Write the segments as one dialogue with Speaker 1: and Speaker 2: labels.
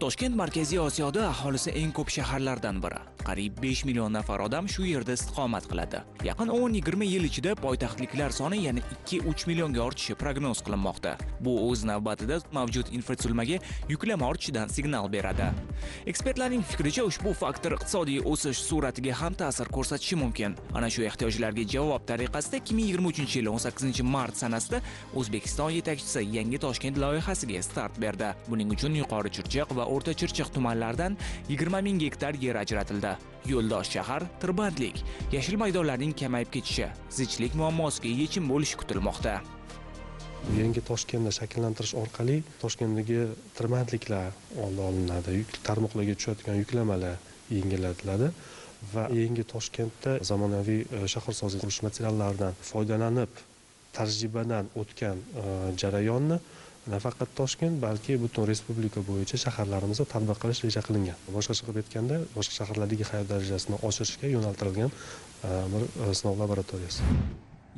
Speaker 1: Toshkent Markaziy Osiyoda aholisi eng ko'p shaharlardan biri. Qariyb 5 million nafar odam shu yerda istiqomat qiladi. Yaqin 10-20 yil ichida poytaxtliklar soni yana 2-3 millionga ortishi prognoz qilinmoqda. Bu o'z navbatida mavjud infratuzilmaga yuklama ortishidan signal beradi. Ekspertlarning fikricha, ushbu faktor iqtisodiy o'sish sur'atiga ham ta'sir ko'rsatishi mumkin. Ana shu ehtiyojlarga javob tariqasida 2023-yil 18-mart sanasida O'zbekiston yetakchisi Yangi Toshkent loyihasiga start berdi. Buning uchun Yuqori Chirchiq va O'rta Chirchiq tumanlaridan 20 ming gektar yer ajratildi. Yo'ldosh shahar, tirbandlik, yashil maydonlarning kamayib ketishi, zichlik muammosiga yechim bo'lishi kutilmoqda.
Speaker 2: Yangi Toshkentni shakllantirish orqali Toshkentdagi tirbandliklar oldi olinadi, yuk tarmoqlarga tushadigan yuklamalar yengillatiladi va Yangi Toshkentda zamonaviy shaharsozlik qurilish materiallaridan foydalanib tajribadan o'tgan jarayonni nafaqat Toshkent, balki butun respublika bo'yicha shaharlarimizda tatbiq qilish reja qilingan. Boshqacha qilib aytganda, boshqa shaharlardagi hayot darajasini oshirishga yo'naltirilgan bir sinov laboratoriyasi.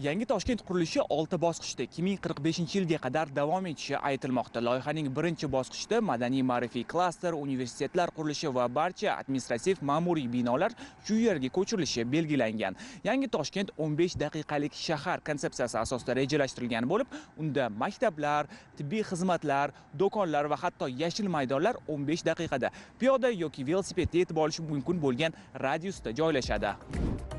Speaker 1: Yangi Toshkent qurilishi 6 bosqichda 2045-yilga qadar davom etishi aytilmoqda. Loyihaning birinchi bosqichida madaniy-ma'rifiy klaster, universitetlar qurilishi va barcha administrativ ma'muriy binolar shu yerga ko'chirilishi belgilangan. Yangi Toshkent 15 daqiqalik shahar konsepsiyasi asosida rejalashtirilgan bo'lib, unda maktablar, tibbiy xizmatlar, do'konlar va hatto yashil maydonlar 15 daqiqada piyoda yoki velosipedda yetib olish mumkin bo'lgan radiusda joylashadi.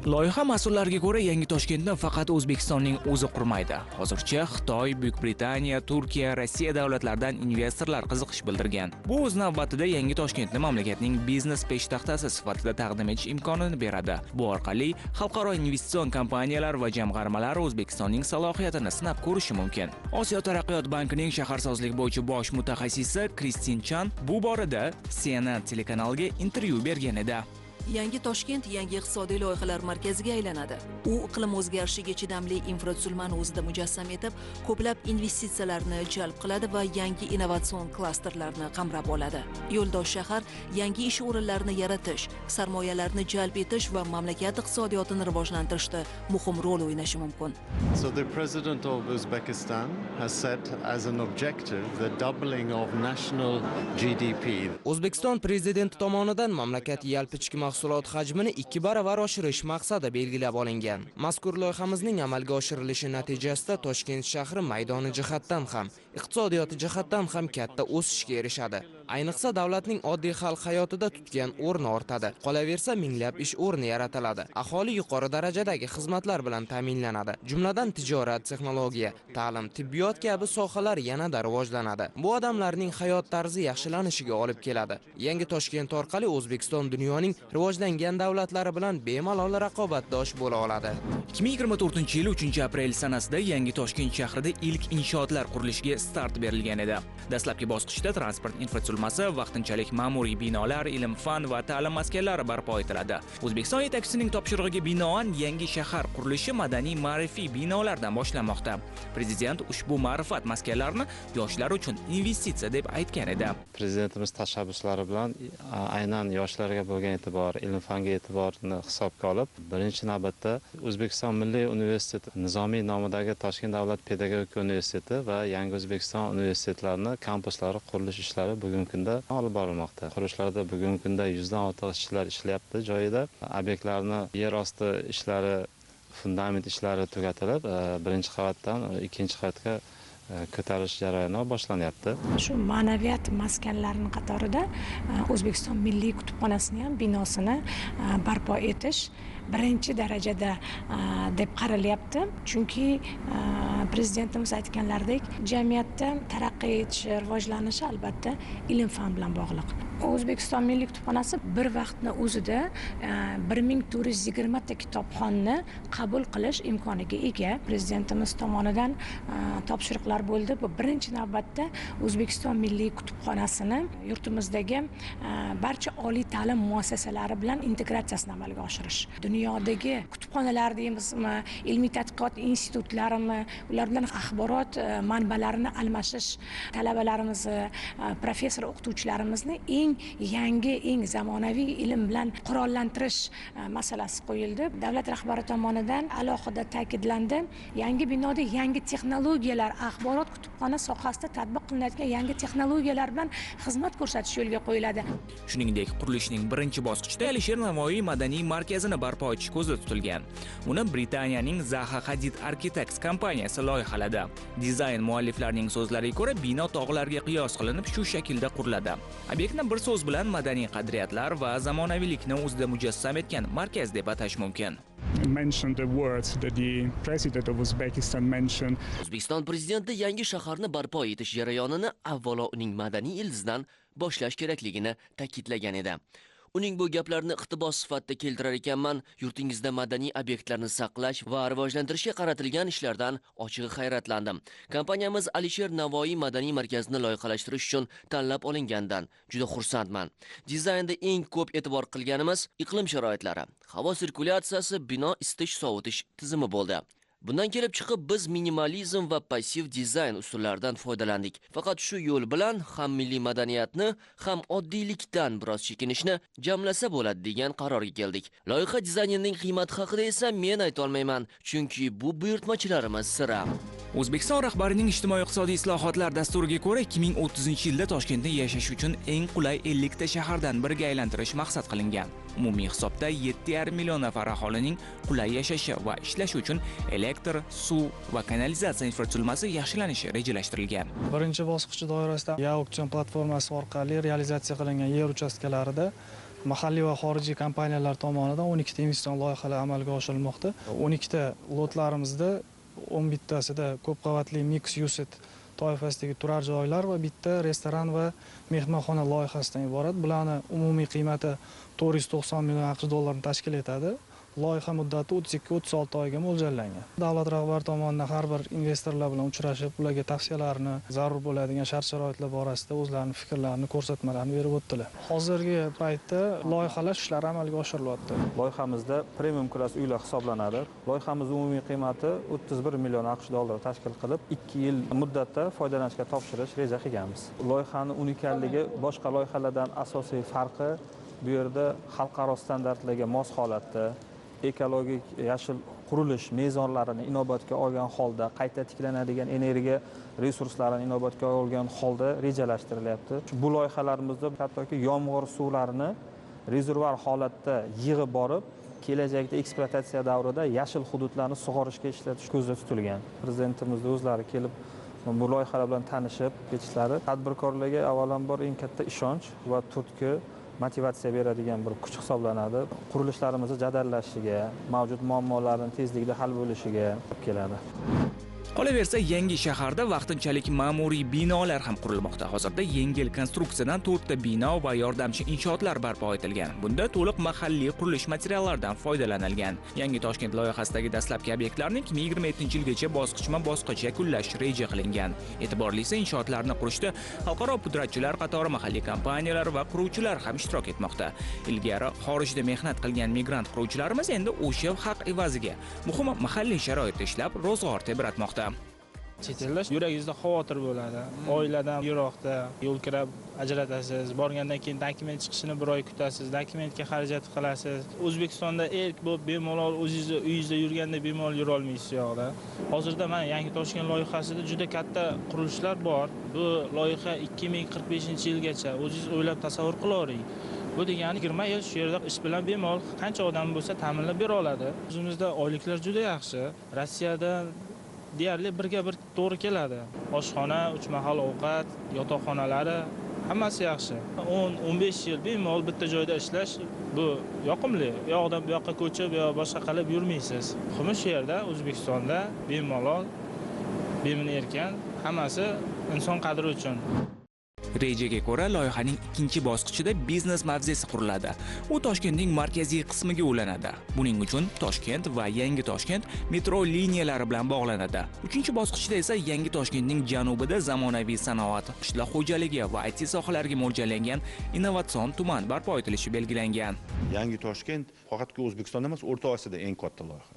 Speaker 1: Loyiha mas'ullariga ko'ra, Yangi Toshkentni faqat O'zbekistonning o'zi qurmaydi. Hozircha Xitoy, Buyuk Britaniya, Turkiya, Rossiya davlatlaridan investorlar qiziqish bildirgan. Bu o'z navbatida Yangi Toshkentni mamlakatning biznes peshtaxtasi sifatida taqdim etish imkonini beradi. Bu orqali xalqaro investitsion kompaniyalar va jamg'armalar O'zbekistonning salohiyatini sinab ko'rishi mumkin. Osiyo taraqqiyot bankining shaharsozlik bo'yicha bosh mutaxassisi Kristin Chan bu borada CNN telekanaliga intervyu bergan edi.
Speaker 3: Yangi Toshkent yangi iqtisodiy loyihalar markaziga aylanadi. U iqlim o'zgarishiga chidamli infratuzilmani o'zida mujassam etib, ko'plab investitsiyalarni jalb qiladi va yangi innovatsion klasterlarni qamrab oladi. Yo'ldosh shahar yangi ish o'rinlarini yaratish, sarmoyalarni jalb etish va mamlakat iqtisodiyotini rivojlantirishda muhim rol o'ynashi mumkin.
Speaker 4: So the president of Uzbekistan has set as an objective the doubling of national GDP.
Speaker 5: O'zbekiston prezidenti tomonidan mamlakat yalpi ichki mahsulot hajmini 2 baravar oshirish maqsadi belgilab olingan. Mazkur loyihamizning amalga oshirilishi natijasida Toshkent shahri maydoni jihatdan ham, iqtisodiyoti jihatdan ham katta o'sishga erishadi. Ayniqsa davlatning oddiy xalq hayotida tutgan o'rni ortadi. Qolaversa, minglab ish o'rni yaratiladi. Aholi yuqori darajadagi xizmatlar bilan ta'minlanadi. Jumladan tijorat, texnologiya, ta'lim, tibbiyot kabi sohalar yanada rivojlanadi. Bu odamlarning hayot tarzi yaxshilanishiga olib keladi. Yangi Toshkent orqali O'zbekiston dunyoning rivojlangan davlatlari bilan bemalol raqobatdosh bo'la oladi.
Speaker 1: 2024-yil 3-aprel sanasida Yangi Toshkent shahrida ilk inshootlar qurilishiga start berilgan edi. Dastlabki bosqichda transport infratuzilmasi, vaqtinchalik ma'muriy binolar, ilm-fan va ta'lim maskanlari barpo etiladi. O'zbekiston yetakchisining topshirig'iga binoan yangi shahar qurilishi madaniy-ma'rifiy binolardan boshlanmoqda. Prezident ushbu ma'rifat maskanlarini yoshlar uchun investitsiya deb aytgan edi.
Speaker 4: Prezidentimiz tashabbuslari bilan aynan yoshlarga bo'lgan e'tibor, ilm-fanga e'tiborni hisobga olib, birinchi navbatda O'zbekiston Milliy universiteti, Nizomiy nomidagi Toshkent davlat pedagogika universiteti va Yangi O'zbekiston universitetlarini kampuslari qurilish ishlari bugungi kunda olib borilmoqda. Qurilishlarda bugungi kunda 100 dan ortiq ishchilar ishlayapti joyida. Obyektlarni yer osti ishlari, fundament ishlari tugatilib, birinchi qavatdan ikkinchi qavatga ko'tarish jarayoni boshlanyapti.
Speaker 6: Shu ma'naviyat maskanlarining qatorida O'zbekiston Milliy kutubxonasini ham binosini barpo etish birinchi darajada deb qaralyapti. Chunki prezidentimiz aytganlaridek, jamiyatda taraqqiy etishi, rivojlanishi albatta ilm-fan bilan bog'liq. O'zbekiston Milliy kutubxonasi bir vaqtni o'zida 1420 ta kitobxonni qabul qilish imkoniga ega. Prezidentimiz tomonidan topshiriqlar bo'ldi. Bu birinchi navbatda O'zbekiston Milliy kutubxonasini yurtimizdagi barcha oliy ta'lim muassasalari bilan integratsiyasini amalga oshirish. Dunyodagi kutubxonalar deymizmi, ilmiy tadqiqot institutlarimi, ular bilan axborot manbalarini almashish, talabalarimizni, professor o'qituvchilarimizni eng yangi, eng zamonaviy ilm bilan qurollantirish masalasi qo'yildi. Davlat rahbari tomonidan alohida ta'kidlandi. Yangi binoda yangi texnologiyalar, axborot kutubxona sohasida tatbiq qilinayotgan yangi texnologiyalar bilan xizmat ko'rsatish yo'lga qo'yiladi.
Speaker 1: Shuningdek, qurilishning birinchi bosqichida Alisher Navoiy madaniy markazini barpo etish ko'zda tutilgan. Uni Britaniyaning Zaha Hadid Architects kompaniyasi loyihaladi. Dizayn mualliflarining so'zlariga ko'ra, bino tog'larga qiyos qilinib shu shaklda quriladi. Obyektni bir so'z bilan madaniy qadriyatlar va zamonaviylikni o'zida mujassam etgan markaz deb atash mumkin.
Speaker 7: O'zbekiston prezidenti yangi shaharni barpo etish jarayonini avvalo uning madaniy ildizidan boshlash kerakligini ta'kidlagan edi. Uning bu gaplarini iqtibos sifatida keltirar ekanman, yurtingizda madaniy obyektlarni saqlash va rivojlantirishga qaratilgan ishlardan ochig'i hayratlandim. Kompaniyamiz Alisher Navoiy madaniy markazini loyihalashtirish uchun tanlab olingandan juda xursandman. Dizaynda eng ko'p e'tibor qilganimiz iqlim sharoitlari, havo sirkulyatsiyasi, bino isitish sovutish tizimi bo'ldi. Bundan kelib chiqib biz minimalizm va passiv dizayn usullaridan foydalandik. Faqat shu yo'l bilan ham milliy madaniyatni, ham oddiylikdan biroz chekinishni jamlasa bo'ladi degan qarorga keldik. Loyiha dizaynerining qiymati haqida esa men ayta olmayman, chunki bu buyurtmachilarimiz siri.
Speaker 1: O'zbekiston rahbarining ijtimoiy-iqtisodiy islohotlar dasturiga ko'ra 2030-yilda Toshkentni yashash uchun eng qulay 50 ta shahardan biriga aylantirish maqsad qilingan. Umumiy hisobda 7,5 million nafar aholining qulay yashashi va ishlashi uchun elektr, suv va kanalizatsiya infratuzilmasi yaxshilanishi rejalashtirilgan.
Speaker 8: Birinchi bosqich doirasida auksion platformasi orqali realizatsiya qilingan yer uchastkalarida mahalliy va xorijiy kompaniyalar tomonidan 12 ta investitsion loyihalar amalga oshirilmoqda. 12 ta lotlarimizda 11 tasida ko'p qavatli mix use toifasidagi turar joylar va bitta restoran va mehmonxona loyihasidan iborat. Bularning umumiy qiymati 490 million AQSh dollarini tashkil etadi. Loyiha muddati 32-36 oyga mo'ljallangan. Davlat rahbari tomonidan har bir investorlar bilan uchrashib, ularga tavsiyalarni, zarur bo'ladigan shart-sharoitlar borasida o'zlarining fikrlarini, ko'rsatmalarini berib o'tdilar. Hozirgi paytda loyihalash ishlari amalga oshirilyapti.
Speaker 9: Loyihamizda premium klass uylar hisoblanadi. Loyihamiz umumiy qiymati 31 million AQSh dollari tashkil qilib, 2 yil muddatda foydalanishga topshirish reja qilganmiz. Loyihaning unikalligi boshqa loyihalardan asosiy farqi bu yerda xalqaro standartlarga mos holatda ekologik yashil qurilish mezonlarini inobatga olgan holda, qayta tiklanadigan energiya resurslarini inobatga olgan holda rejalashtirilyapti. Bu loyihalarimizda hattoki yomg'ir suvlarini rezervuar holatda yig'ib borib, kelajakda ekspluatatsiya davrida yashil hududlarni sug'orishga ishlatish ko'zda tutilgan. Prezidentimiz o'zlari kelib bu loyihalar bilan tanishib ketishlari tadbirkorlarga avvalambor eng katta ishonch va turtki, motivatsiya beradigan bir kuch hisoblanadi. Qurilishlarimizni jadallashishiga, mavjud muammolarning tezlikda hal bo'lishiga olib keladi.
Speaker 1: Qolaversa, yangi shaharda vaqtinchalik ma'muriy binolar ham qurilmoqda. Hozirda yengil konstruksiyadan 4 ta bino va yordamchi inshootlar barpo etilgan. Bunda to'liq mahalliy qurilish materiallaridan foydalanilgan. Yangi Toshkent loyihasidagi dastlabki obyektlarni 2027-yilgacha bosqichma-bosqich yakunlash reja qilingan. E'tiborlisi, inshootlarni qurishda xalqaro pudratchilar qatori mahalliy kompaniyalar va quruvchilar ham ishtirok etmoqda. Ilgari xorijda mehnat qilgan migrant quruvchilarimiz endi o'sha haq evaziga muhimi mahalliy sharoitda ishlab ro'zg'or tebratmoqda.
Speaker 10: Chet elda yuragingizda xavotir bo'ladi. Oiladan yiroqda yo'l kirab ajratasiz, borgandan keyin dokument chiqishini bir oy kutasiz, dokumentga xarajat qilasiz. O'zbekistonda erk bo'lib bemalol o'zingizni uyingizda yurganda bemalol yura olmaysiz u yoqda. Hozirda mana Yangi Toshkent loyihasida juda katta qurilishlar bor. Bu loyiha 2045-yilgacha o'zingiz o'ylab tasavvur qilavering. Bu degani 20 yil shu yerda ish bilan bemalol qancha odam bo'lsa ta'minlab bera oladi. O'zimizda oyliklar juda yaxshi. Rossiyada deyarli birga bir to'g'ri keladi. Oshxona, 3 mahal ovqat, yotoqxonalari hammasi yaxshi. 10-15 yil bemalol bitta joyda ishlash bu yoqimli. U yoqdan bu yoqqa ko'chib yo boshqa qilib yurmaysiz. Muhimi shu yerda O'zbekistonda bemalol, bemin erkin, hammasi inson qadri uchun.
Speaker 1: Rejaga ko'ra, loyihaning ikkinchi bosqichida biznes mavzesi quriladi. U Toshkentning markaziy qismiga ulanadi. Buning uchun Toshkent va Yangi Toshkent metro liniyalari bilan bog'lanadi. Uchinchi bosqichda esa Yangi Toshkentning janubida zamonaviy sanoat, qishloq xo'jaligi va IT sohalariga mo'ljallangan innovatsion tuman barpo etilishi belgilangan.
Speaker 11: Yangi Toshkent faqatgina O'zbekistonda emas, O'rta Osiyoda eng katta loyiha.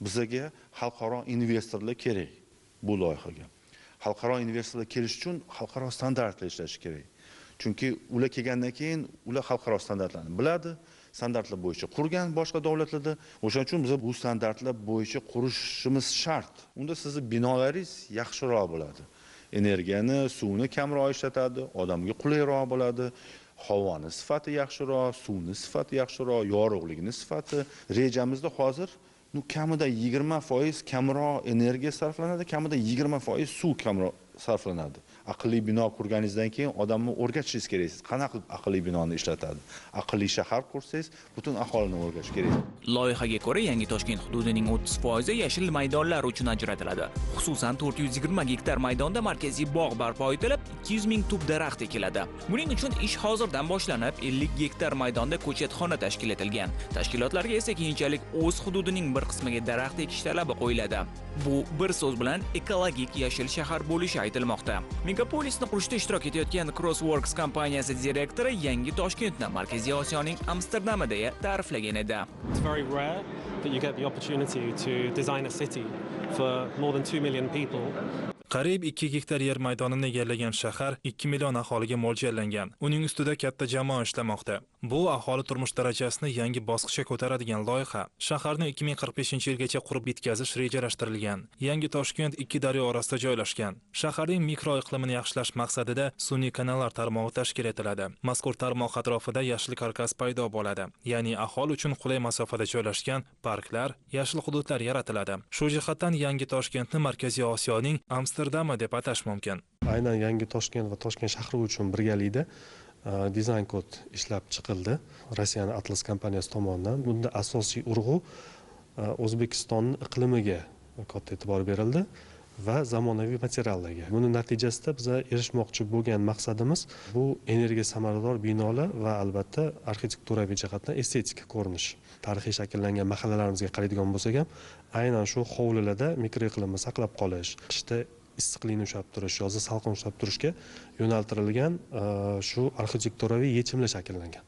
Speaker 11: Bizga xalqaro investorlar kerak bu loyihaga. Xalqaro investorlar kelish uchun xalqaro standartlar ishlashi kerak. Chunki ular kelgandan keyin ular xalqaro standartlarni biladi, standartlar bo'yicha qurgan boshqa davlatlarda. O'shaning uchun biz bu standartlar bo'yicha qurishimiz shart. Unda sizni binolaringiz yaxshiroq bo'ladi. Energiyani, suvni kamroq ishlatadi, odamga qulayroq bo'ladi, havoni sifati yaxshiroq, suvni sifati yaxshiroq, yorug'likni sifati. Rejamizda hozir kamida 20% kamroq energiya sarflanadi, kamida 20% suv kamroq sarflanadi. Aqlli bino qurganingizdan keyin odamni o'rgatishingiz kerak. Siz qanaqa qilib aqlli binoni ishlatadi? Aqlli shahar qursangiz, butun aholini o'rgatish kerak.
Speaker 1: Loyihaga ko'ra, Yangi Toshkent hududining 30% yashil maydonlar uchun ajratiladi. Xususan, 420 gektar maydonda markaziy bog' barpo etilib, 200 ming tub daraxt ekiladi. Buning uchun ish hozirdan boshlanib, 50 gektar maydonda ko'chatxona tashkil etilgan. Tashkilotlarga esa keyinchalik o'z hududining bir qismiga daraxt ekish talabi qo'yiladi. Bu bir so'z bilan ekologik yashil shahar bo'lishi aytilmoqda. Megapolisni qurishda ishtirok etayotgan Crossworks kompaniyasi direktori Yangi Toshkentni Markaziy Osiyoning Amsterdami deya ta'riflagan edi.
Speaker 12: It's very rare that you get the opportunity to design a city for more than 2 million people.
Speaker 9: Qariyb 2 gektar yer maydonini egallagan shahar 2 million aholiga mo'ljallangan. Uning ustida katta jamoa ishlamoqda. Bu aholi turmush darajasini yangi bosqichga ko'taradigan loyiha. Shaharni 2045-yilgacha qurib bitkazish rejalashtirilgan. Yangi Toshkent 2 daryo orasida joylashgan. Shaharning mikroiqlimini yaxshilash maqsadida sun'iy kanallar tarmog'i tashkil etiladi. Mazkur tarmoq atrofida yashil karkas paydo bo'ladi. Ya'ni aholi uchun qulay masofada joylashgan parklar, yashil hududlar yaratiladi. Shu jihatdan Yangi Toshkentni Markaziy Osiyoning Amsterdami deb atash mumkin.
Speaker 2: Aynan Yangi Toshkent va Toshkent shahri uchun birgalikda dizayn kod ishlab chiqildi. Rossiyaning Atlas kompaniyasi tomonidan. Bunda asosiy urg'u O'zbekistonning iqlimiga katta e'tibor berildi va zamonaviy materiallarga. Buning natijasida biz erishmoqchi bo'lgan maqsadimiz bu energiya samarador binolar va albatta arxitekturaviy jihatdan estetik ko'rinish. Tarixiy shakllangan mahallalarimizga qaraydigan bo'lsak ham, aynan shu hovlilarda mikroiqlimni saqlab qolish, qishda issiqlikni ushlab turish, yozda salqin ushlab turishga yo'naltirilgan shu arxitekturaviy yechimlar shakllangan.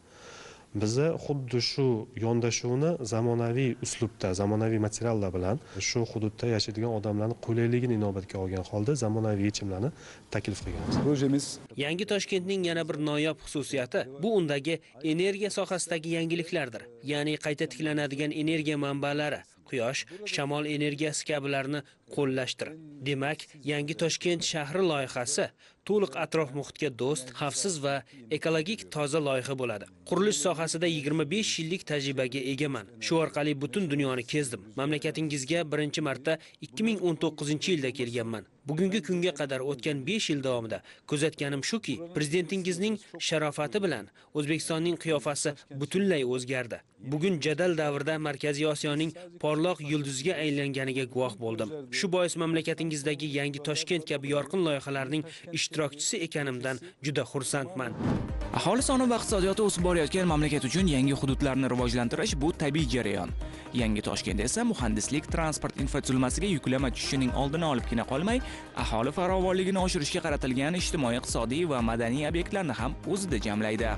Speaker 2: Biza xuddi shu yondashuvni zamonaviy uslubda, zamonaviy materiallar bilan shu hududda yashaydigan odamlarning qulayligini inobatga olgan holda zamonaviy yechimlarni taklif qilganmiz.
Speaker 13: Projemiz Yangi Toshkentning yana bir noyob xususiyati bu undagi energiya sohasidagi yangiliklardir. Ya'ni qayta tiklanadigan energiya manbalari, quyosh, shamol energiyasi kabilarni qo'llashdir. Demak, Yangi Toshkent shahri loyihasi to'liq atrof-muhitga do'st, xavfsiz va ekologik toza loyiha bo'ladi. Qurilish sohasida 25 yillik tajribaga egaman. Shu orqali butun dunyoni kezdim. Mamlakatingizga birinchi marta 2019-yilda kelganman. Bugungi kunga qadar o'tgan 5 yil davomida kuzatganim shuki, prezidentingizning sharofati bilan O'zbekistonning qiyofasi butunlay o'zgardi. Bugun jadal davrda Markaziy Osiyoning porloq yulduziga aylanganiga guvoh bo'ldim. Shu bois mamlakatingizdagi Yangi Toshkent kabi yorqin loyihalarning ishtirokchisi ekanimdan juda xursandman.
Speaker 1: Aholi soni va iqtisodiyoti o'sib borayotgan mamlakat uchun yangi hududlarni rivojlantirish bu tabiiy jarayon. Yangi Toshkent esa muhandislik transport infratuzilmasiga yuklama tushishining oldini olibgina qolmay, aholi farovonligini oshirishga qaratilgan ijtimoiy, iqtisodiy va madaniy obyektlarni ham o'zida jamlaydi.